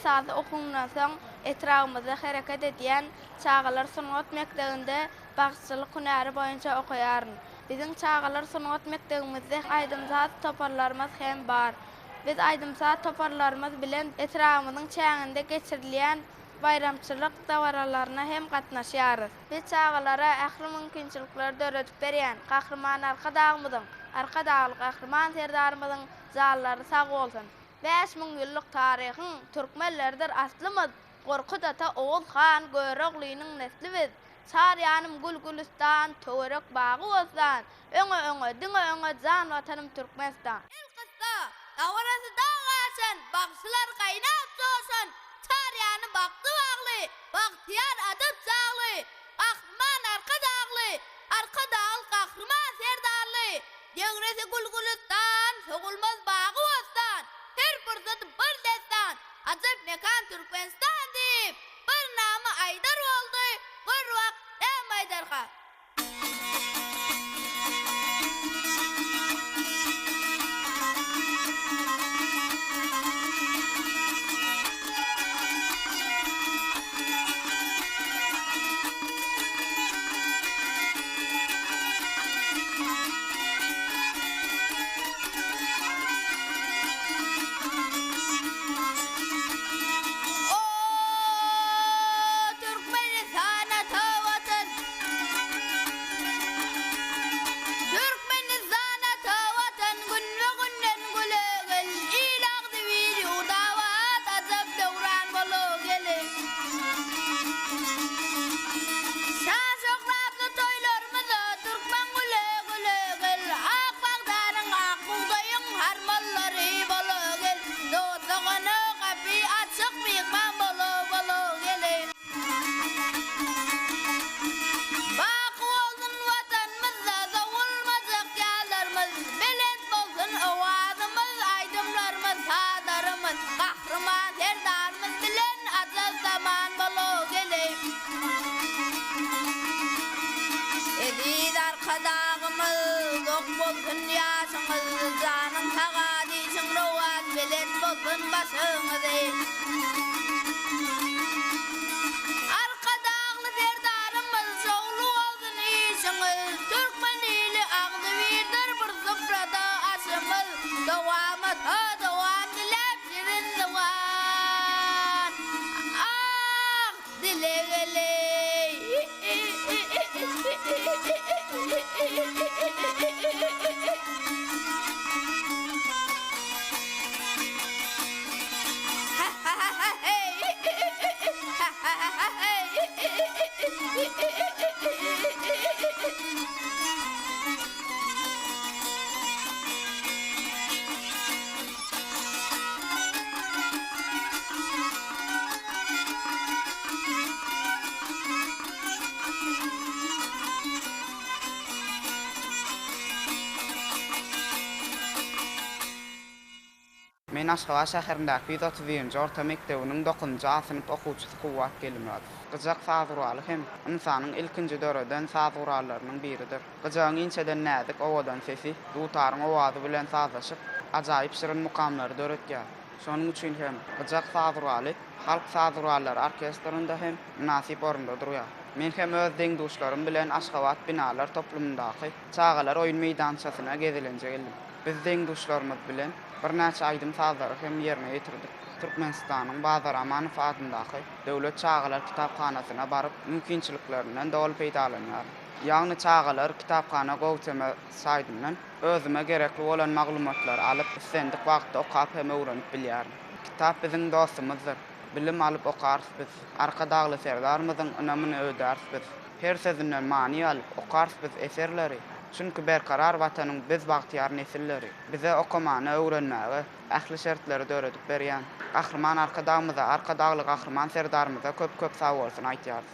Esasy okuwymdan soň etrabymyzda hereket edýän çagalar sungat mekdebinde bagşyçylyk hünäri boýunça okaýaryn. Biziň çagalar sungat mekdebimizde aýdym-saz toparlarymyz hem bar. Biz aýdym-saz toparlarymyz bilen etrabymyzyň çäginde geçirilýän baýramçylyk dabaralaryna hem gatnaşýarys. Biz çagalara ähli mümkinçilikleri döredip berýän Gahryman Arkadagymyzyň, Arkadagly Gahryman Serdarymyzyň janlary sag bolsun! 5000 ýyllyk taryhyň türkmenleridir aslymyz, Gorkut ata, Oguz han, Göroglynyň nesli biz. Çar ýanym gül-gülüstan, töwerek bagy-bossan, Öňe, öňe, diňe öňe jan Watanym Türkmenistan! Elkyssa, dabarasy dag aşan, bagşylar gaýnap joşan, çar ýany bagty bagly, bagtyýar ajap çagly, Gahryman Arkadagly, Arkadagly Gahryman Serdarly, Degresi gül-gülüstan, sogulmaz bagy-bossan, her pursat bir dessan, ajap mekan Türkmenistan diýip, bir nama aýdar boldy, gör wah, näme aýdarka? O Türkmenistan ata Watan! Türkmenistan ata Watan günbe-günden güle gel, Il agzybir ýurt abat, ajap döwran bola gel. Şan-şöhratly toýlarymyza türkmen güle güle gel, Ak bagdanyň, ak bugdaýyň harmanlary bola gel, Dost-dogana gapy açyk myhman bola bola gel. Baky bolsun Watanymyzda sowulmajak ýazlarymyz, Belent bolsun owazymyz, aýdymlarymyz, sazlarymyz, Gahryman Serdarymyz bilen ajal zaman bola geleý. Eziz Arkadagymyz, uzak bolsun ýaşyňyz, Janyň sag, dişiň rowaç, belent bolsun başyňyz. Arkadagly Serdarymyz, şowly bolsun işiňiz, Türkmen ili agzybirdir bir suprada aşymyz, Dowamata dowam diläp şirin zyban, Ah, dileg eleý. Men Aşgabat şäherindäki 131-nji orta mekdebiniň dokuzynjy A synp okuwçysy Kuwwat Gelimyradow. Gyjak saz guraly hem ynsanyň ilkinji döreden saz gurallarynyň biridir. Gyjagyň inçeden näzik, owadan sesi dutaryň owazy bilen sazlaşyp, ajaýyp şirin mukamlary döretýär. Şonuň üçin hem gyjak saz guraly halk saz gurallary orkestrinde hem mynasyp orunda durýar. Men hem öz deň-duşlarym bilen Aşgabat binalar toplumyndaky çagalar oýun meýdançasyna gezelenje geldim. Biz deň-duşlarymyz bilen birnäçe aýdym-sazlary hem ýerine ýetirdik. Türkmenistanyň Bazar Amanow adyndaky Döwlet çagalar kitaphanasyna baryp, mümkinçiliklerinden doly peýdalanýaryn. Ýagny çagalar kitaphana gowteme saýtyndan özüme gerekli bolan maglumatlary alyp, islendik wagtda okap hem öwrenip bilýärin. Kitap biziň dostumyzdyr. Bilim alyp okarys biz. Arkadagly Serdarymyzyň ynamyny ödäris biz. Her sözünden many alyp, okarys biz eserleri. Çünki berkarar Watanyň biz bagtyýar nesilleri. Bize okamana, öwrenmäge ähli şertleri döredip berýän Gahryman Arkadagymyza, Arkadagly Gahryman Serdarymyza köp-köp sagbolsun aýtýarys.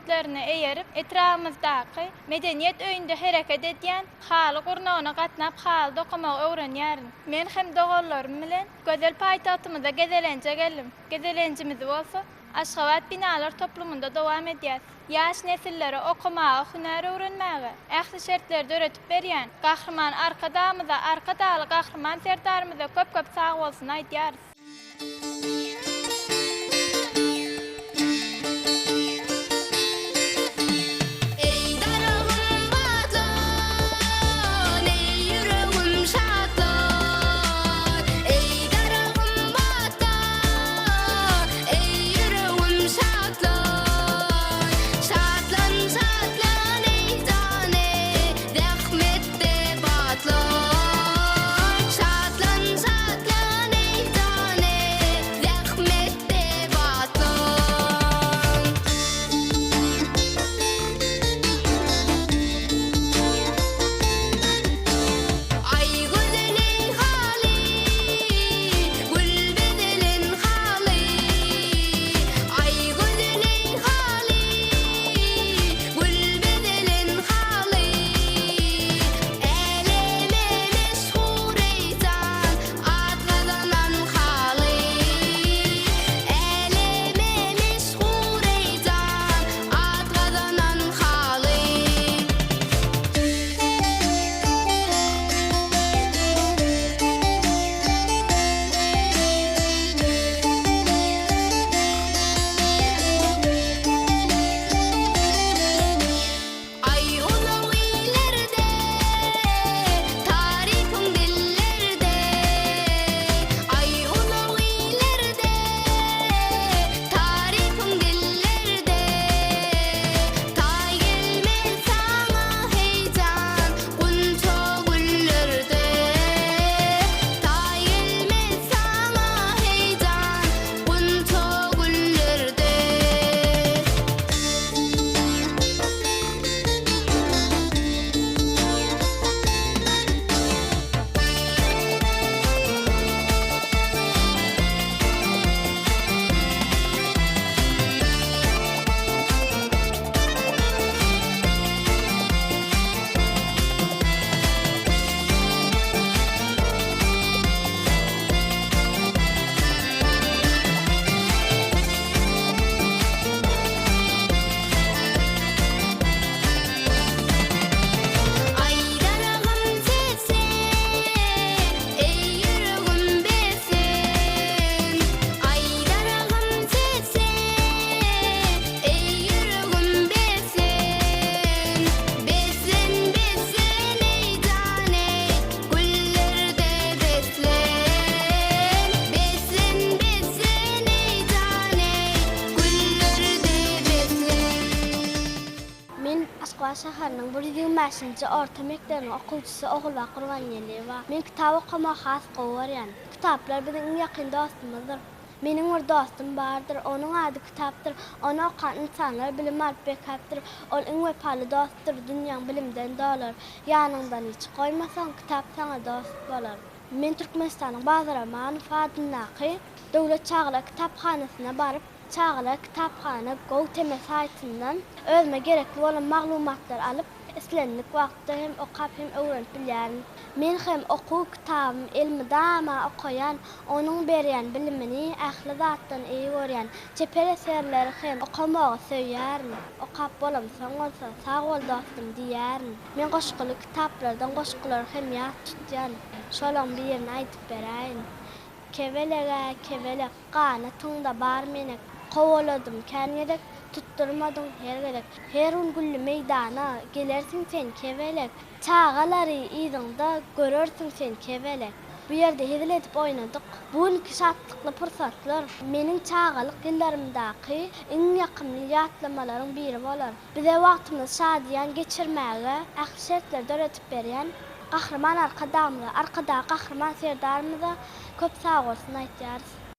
öwütlerine eýerip, etrabymyzdaky Medeniýet öýünde hereket edýän haly gurnagyna gatnap haly dokamagy öwrenýärin. Men hem doganlarym bilen gözel paýtagtymyza gezelenje geldim. Gezelenjimizi bolsa Aşgabat binalar toplumynda dowam edýäs. Ýaş nesillere okamaga, hünär öwrenmäge ähli şertleri döredip berýän Gahryman Arkadagymyza, Arkadagly Gahryman Serdarymyza köp-köp sagbolsun aýdýarys. Eý daragym batlan, eý ýüregim şatlan, Eý daragym batlan, eý ýüregim şatlan. Şatlan, şatlan eý jan eý, zähmetde batlan. Şatlan, şatlan eý jan eý, zähmetde batlan. Aý gözeliň haly, gül bezelen haly. Aý gözeliň haly, gül bezelen haly. Äleme meşhur eý jan, at gazanan haly. Äleme meşhur eý jan, at gazanan haly. Aý uzak illerde, tarypyň dillerde. Aý uzak illerde, tarypyň dillerde. Taý gelmez saňa heýjan, gunça güllerde. Taý gelmez saňa heýjan, gunça güllerde. Aý daragym seslen, eý ýüregim beslen. Aý daragym seslen, eý ýüregim beslen. Beslen, beslen eý jan eý, güllerde beslen. Beslen, beslen eý jan eý, güllerde beslen. Men Aşgabat şäheriniň 125-nji orta mekdebiniň okuwçysy Ogulbak Gurbangeldiýewa. Men kitap okamagy has gowy görýän. Kitaplar biziň iň ýakyn dostumyzdyr. Meniň bir dostum bardyr, onuň ady kitapdyr. Ony okan ynsanlar bilim alyp bekäpdir. Ol iň wepaly dostdur, dünýäň bilimden dolar. Ýanyňdan hiç goýmasaň, kitap saňa dost bolar. Men Türkmenistanyň Bazar Amanow adyndaky Döwlet çagalar kitaphanasyna baryp, Çagalar kitaphana go tm saýtyndan özüme gerekli bolan maglumatlary alyp, islendik wagtda hem okap hem öwrenip bilýärin. Men hem okuw kitabym elmydama okaýan, onuň berýän bilimini ähli zatdan eý görýän. Çeper eserleri hem okamagy söýýärin. Okap bolamsoň bolsa, sag bol dostum diýýärin. Men goşguly kitaplardan goşgulary hem ýat tutýan. Şolaň birini aýdyp beräýin. Kebelek-ä kebelek, Ganatyňda bar menek. Kowaladym kän gezek, Tutdurmadyň her gezek. Her gün gülli meýdana, Gelersiň sen kebelek. Çagalary yzyňda, Görersiň sen kebelek. Bu ýerde hezil edip oýnadyk. Bu günki şatlykly pursatlar meniň çagalyk ýyllarymdaky iň ýakymly ýatlamalaryň biri bolar. Bize wagtymyzy şadyýan geçirmäge ähli şertleri döredip berýän Gahryman Arkadagymyza, Arkadag Gahryman Serdarymyza köp sagbolsun aýtýarys.